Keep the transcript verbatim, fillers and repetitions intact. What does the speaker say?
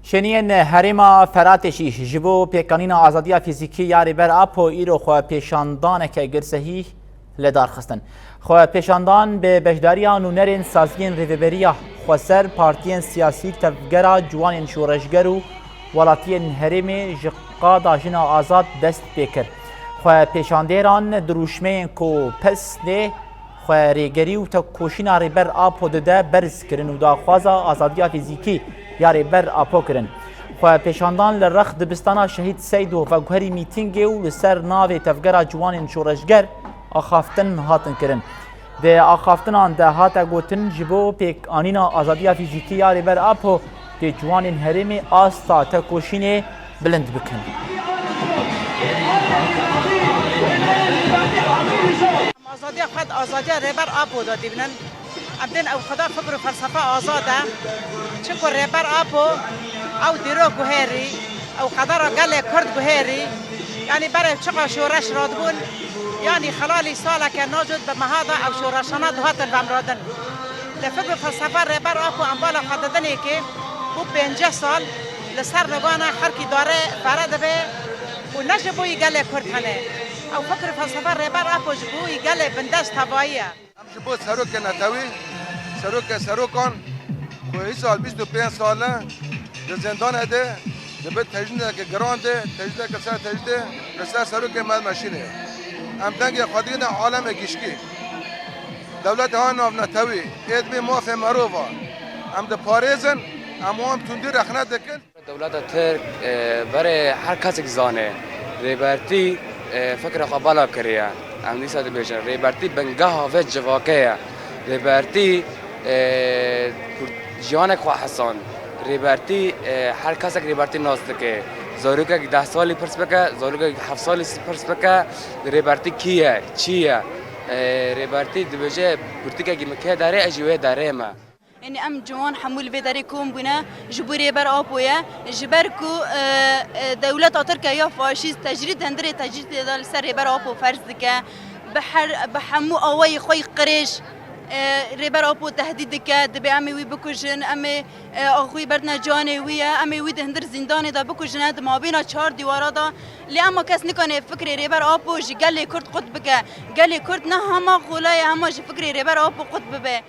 Şêniyên herêma Feratê jî ji bo pêkanîna azadiya fîzîkî ya Rêber Apo îro xwe pêşandaneke girsehî li dar xistin. Xwe pêşandan bi beşdariya nûnerên saziyên Rêveberiya Xweser, partiyên siyasî, tevgera ciwanên şoreşger û welatiyên herêmê ji qada Jina Azad dest pê kir. Xwe pêşandêran dirûşmeyên ku pesnê xwe rêgerî û tekoşîna Rêber Apo dide berz kirin û daxwaza azadiya fîzîkî ya Rêber Apo kirin. Xwe pêşandan li rex dibistana Şehîd Seydo veguherî mîtîngê û li ser navê Tevgera Ciwanên Şoreşger axaftin hatin kirin. Di axaftinan de hate gotin, ji bo pêkanîna azadiya fîzîkî ya Rêber Apo dê ciwanên herêmê asta tekoşînê bilind bikin. Em azadiya xwe di azadiya Rêber Apo de dibînin. Em tên ew xweda fikr û felsefe azad e. Çi ku Rêber Apo ew dîrok guherî, ew qedera gelê Kurd guherî, yanî berê çiqa şoreş radibûn, yanî xelalî saleke nacot bi meha de ew şoreşana dihatin vemradin. Li fikr û felsefa Rêber Apo em bala xwe didinê ke bû pêncî sal li ser nigana xelkî dare pere dibe û ne ji bo yî gelê Kurd hene. Ew fikr û felsefa Rêber Apo ji bo yî gelê bindest tevayî ye. Em ji bo serokê netewî, serokê serokan ku îsal bîst û pênc sal e di zîndanê de, dibe tecrîdeke giran de, tecrîdeke ser tecrîdê li ser serokê me meşînê. Em dengê xwe digihîne alemê gişkî. Dewletê ha navnetewî ê dibê mafê merov e. Em diparêzin, em wan tundî rexne dikin. Dewleta Tirk, e, berê her kesek zane, Rêbertî, e, fikra xwe bala kiriye. Em dîsa dibêjin, Rêbertî bingeha vê civakê ye. Rêbertî, e, Kurd, jiyanek xwe hesand. Rêbertî, e, her kesek Rêbertî nas dike. Zarokek deh salî pirs bike, zarokek heft salî pirs bike, Rêbertî kî ye, çi ye? E, Rêbertî dibêje, pirtûkekî min kê derê, ez jî wê derê me. Yanî em ciwan hemû li vê derê kom bûne, ji bo Rêber Apo ye. Ji ber ku, e, e, dewleta Tirk e ya faşîst, tecrîd, hundirê tecrîdê de li ser Rêber Apo ferz dike. Bi her, bi hemû awayî xwe yî qirêj, e, Rêber Apo tehdîd dike, dibê em ê wî bikujin, em ê, e, axûyî berdine canê wî ye, em ê wî di hundir zîndanê de bikujine, di mabêna çar dîwara de. Lê ema kes nikane fikrê Rêber Apo ji gelê Kurd qut bike. Gelê Kurd ne hema xola ye, hema ji fikrê Rêber Apo qut bibe.